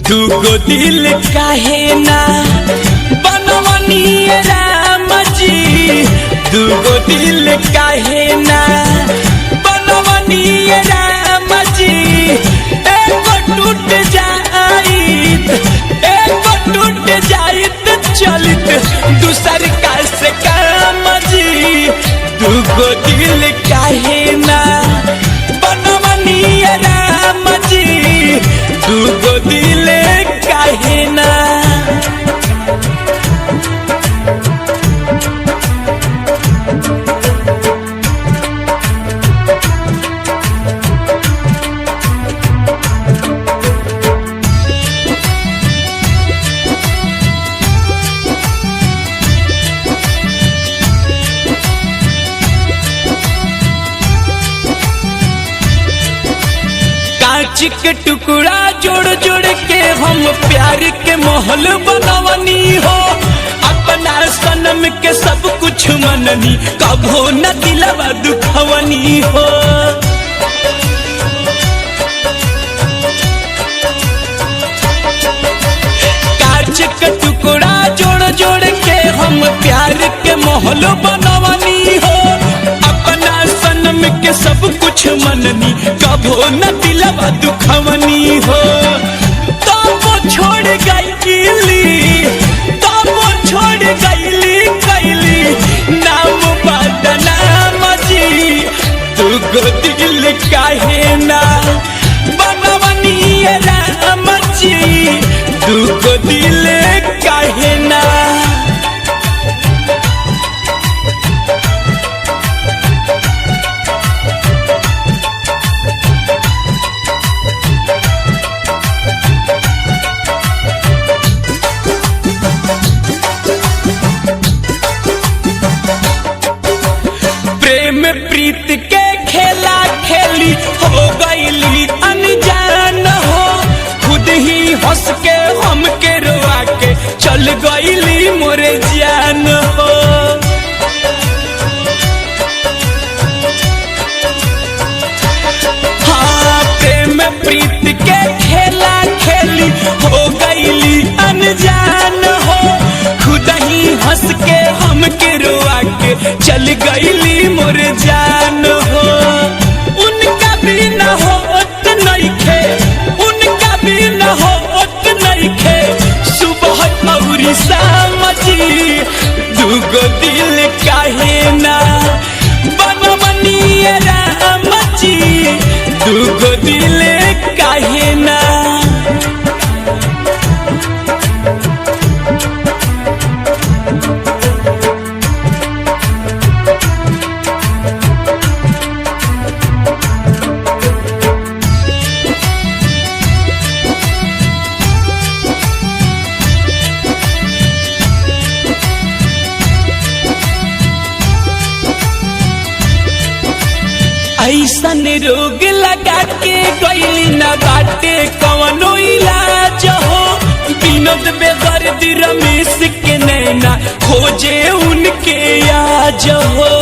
दूगो दिल काहे ना बनवनी राम जी, दूगो दिल काहे ना बनवनी राम जी। एगो टूट जाइत, एगो टूट जाइत चलित दूसर का से काम जी। दूगो दिल काहे ना बनवनी राम जी, दूगो दिल काहे ना। कांच के टुकड़ा जोड़ जोड़ के हम प्यार के महल बनवनी हो। अपना सनम के सब कुछ मननी, कभो न दिलवा दुखवनी हो। कांच के टुकड़ा जोड़ जोड़ के हम प्यार के महल बनवनी हो। अपना सनम के सब कुछ मननी, कभो न दिलवा दुखवनी हो। तब छोड़ गईली, तब छोड़ गईली कैली नाम बदनाम जी। दूगो दिल काहे ना बनवनी राम जी, दूगो दिल काहे ना। प्रेम प्रीत के खेला खेली हो गईली अनजान हो। खुद ही हंस के हमके रोआ के चल गईली मोरे जान हो। हाँ, प्रेम प्रीत के खेला खेली हो गईली अनजान हो। खुद ही हंस के हमके रोआ के चल गईली मोर जान हो। उनका भी न होत नइखे, उनका भी न होत नइखे सुबह और शाम जी। दूगो दिल काहे ना बनवनी राम जी, दूगो दिल काहे ना। ऐसन रोग लगा के गईली न बाटे कवनो इलाज हो। विनोद बेदर्द रमेश के नैना खोजे उनके आज हो।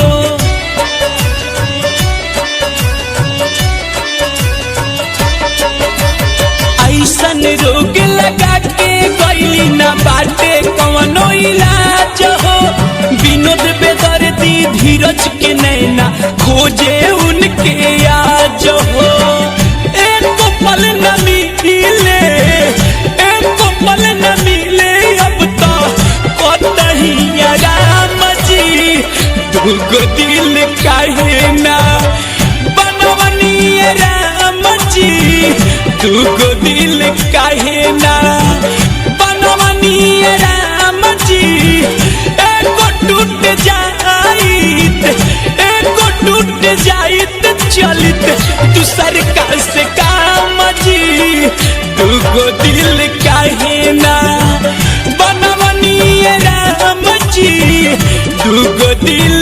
ऐसन रोग लगा के गईली न बाटे कवनो इलाज हो। विनोद बेदर्दी धीरज के नैना खोजे उनके आज हो। एक पल न मिले, एक पल न मिले अब तो कतही राम जी। दूगो दिल काहे ना बनवनी राम जी, दूगो दिल काहे ना बनवनी राम जी। एगो टूट जाइत, एगो टूट जाइत चलित दूसर का से काम जी। दूगो दिल काहे ना बनवनी राम जी, दूगो दिल